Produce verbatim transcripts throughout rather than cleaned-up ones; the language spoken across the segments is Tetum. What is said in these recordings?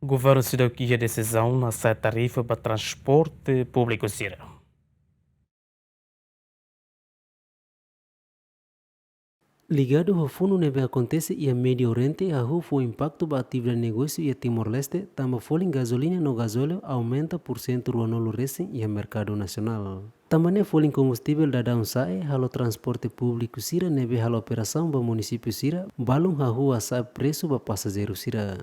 Governu seidauk iha desizaun hasa'e tarifa ba transporte públiku sira. Ligadu ho funu ne'ebé akontese iha Médiu Oriente, hahú fó impaktu ba atividade negósiu iha Timor-Leste, tanba folin gazolina no gazóliu aumenta pursentu ruanulu resin iha merkadu nasionál. Tanba ne'e folin kombustivel daudaun sa'e, halo transporte públiku sira ne'ebé halo operasaun ba munisípiu sira, balun hahú hasa'e presu ba pasajeiru sira.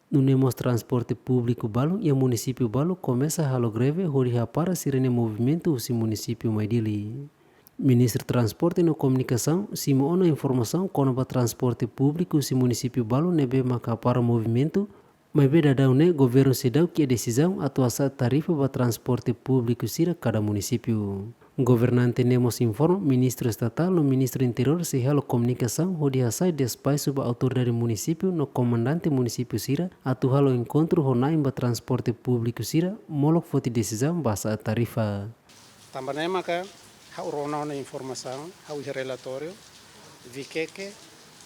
Nune'e mós transporte públiku balun iha munisípiu balu komesa halo greve hodi hapara sira-nia movimentu husi munisípiu mai Dili. Ministru Transporte no Komunikasaun simu ona informasaun kona-ba transporte públiku husi munisípiu balu ne'ebé maka hapara movimentu, maibé daudaun ne'e governu seidauk iha desizaun atu hasa'e tarifa ba transporte públiku sira kada munisípiu. Governante ne'e mós informa Ministru Estatál no Ministru Interiór sei halo komunikasaun hodi hasai despaxu ba autoridade munisípiu no komandante munisípiu sira atu halo enkontru ho na'in ba transporte públiku sira molok foti desizaun ba hasa'e tarifa. Tanba ne'e maka ha'u rona ona informasaun, ha'u iha relatóriu, Vikeke,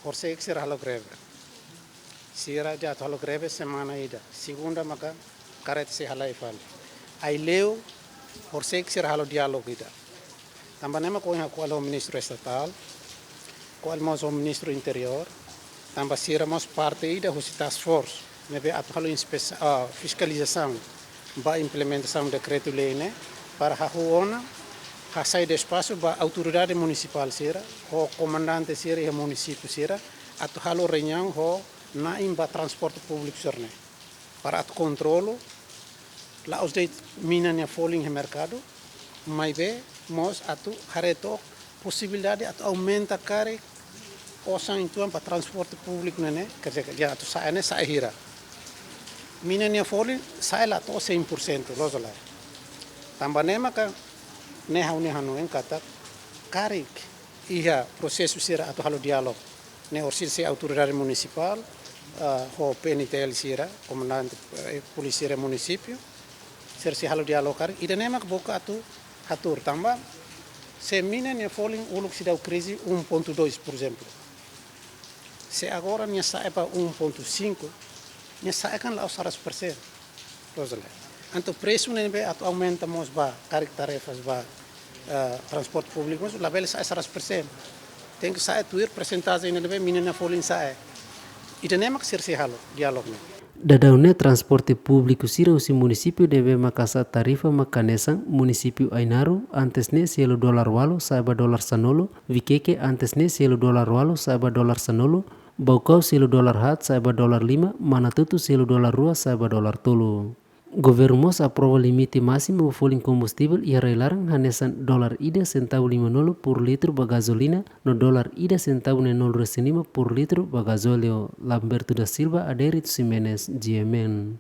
horisehik sira halo greve. Sira dehan atu halo greve semana ida. Segunda maka karreta sei halai fali. Aileu, horisehik sira halo diálogu ida. Tanba ne'e maka ohin ha'u ko'alia ho Ministru Estatál, ko'alia mós ho Ministru Interiór, tanba sira mós parte ida husi task force ne'ebé atu halo inspesa-, ah, fiskalizasaun ba implementasaun dekretu-lei ne'e, para hahú ona hasai despaxu ba autoridade munisipál sira, ho komandante sira iha munisípiu sira, atu halo reuniaun ho na'in ba transporte públiku sira-ne'e. Para atu kontrolu, la'ós de'it mina nia folin iha merkadu, maibé mós atu haree took posibilidade atu aumenta karik osan uitoan ba transporte públiku ne'e ne'e, quer dizer, dehan atu sa'e ne'e sa'e hira. Mina nia folin sa'e la to'o cem por cento, loos ka lae. Tanba ne'e maka ne'e ha'u-nia hanoin katak karik iha prosesu sira atu halo diálogu ne'e orsida sei autoridade munisipál, ah, ho P N T L sira, komandante, eh, polísia sira munisípiu, sira sei halo diálogu karik, ida-ne'e mak boka atu hatuur tanba, se mina nia folin uluk seidauk krize um ponto dois, por exemplo. Se agora nia sa'e ba um ponto cinco, nia sa'e kan la'ós seratus persen. Loos ka lae. Entaun presu ne'ebé atu aumenta mós ba karik tarifas ba, eh, transporte públiku mós labele sa'e seratus persen. Tenke sa'e tuir persentajen ne'ebé mina nia folin sa'e. Ida-ne'e mak sira sei halo diálogu ne'e. Daudaun ne'e transporte públiku sira husi munisípiu ne'ebé maka hasa'e tarifa maka hanesan munisípiu Ainaro, antes ne'e selu dolar ualu sa'e ba dolar sanulu, Vikeke antes ne'e selu dolar ualu sa'e ba dolar sanulu, Baucau selu dolar haat sa'e ba dolar lima, Manatuto selu dolar rua sa'e ba dolar tolu. Governu mós aprova limite másimu ba folin kombustivel iha rai-laran hanesan dolar ida sentavu limanulu por litru ba gazolina, no dolar ida sentavu neenulu resin lima por litru ba gazóliu. Lamberto da Silva, Adérito Ximenes, G M N.